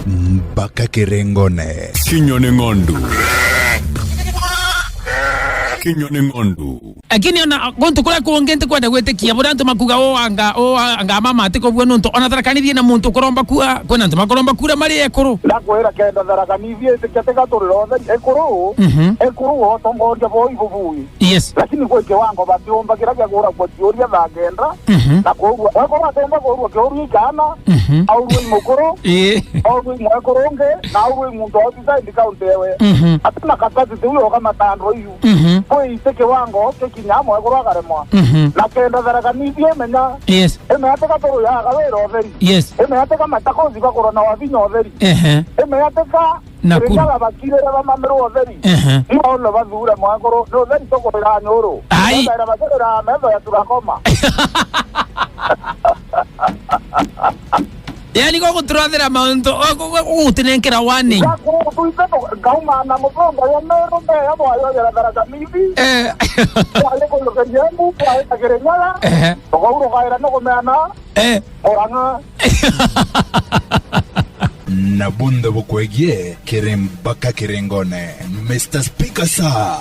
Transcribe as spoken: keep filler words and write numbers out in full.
Mpaka kirengone. Kinywa ni ng'ondu. Kinywa ni ng'ondu. Lakini ona guntu kuria kungi ntikwenda gwitikia, buria antu makuga, "O anga, o anga mama atikobua nontu ona Tharaka Nithi ina muntu kuromba kura, kwina antu makuromba kura mari ekuru." Ndakwira kenda Tharaka Nithi itikia tiga turira utheri ekuru, Mhm. ekuru utongoria bo ibubui. Yes. Lakini kwi kiwango batiumba kiria kia kuragwa ciuria thaa kenda, Mhm. na kwou, wekuru atomba kurua kiuria ikana, Mhm. aurua i mukuru, Ii. aurua i mwekuru ungi, na aurua i muntu outside county ewe. Mhm. Atina capacity uyo ukamatandwa iu. Mhm. Kwi iti kiwango kikinya mwekuru akaremwa. Mhm. Na kenda Tharaka Nithi imenya, Yes. imeatika turuyaga wira utheri. Yes. Imeatika Machakos bakurwa na wavinya utheri. Ehe. Imeatika Nakuru. Kirinyaga bakirire bamamirwe utheri. Ehe. Iu no bathure mwekuru. Ni utheri tukurira nyuru. Ai. Bakaira bakirira metho ya turakoma. Yani, go guturathira mauntu, o, gu-, gu-, gutinenkera warning. Ngauma na muthongo ya meru, meya mwayo ya Tharaka Nithi. Eh. Kwari kurukeria embu, kwari na Kirinyaga. Ehe. Tukauro kaira no kumeana. Eh. Murang'a. Na bunthe bukwegie kiri mpaka kirengone. Mister Speaker, sir.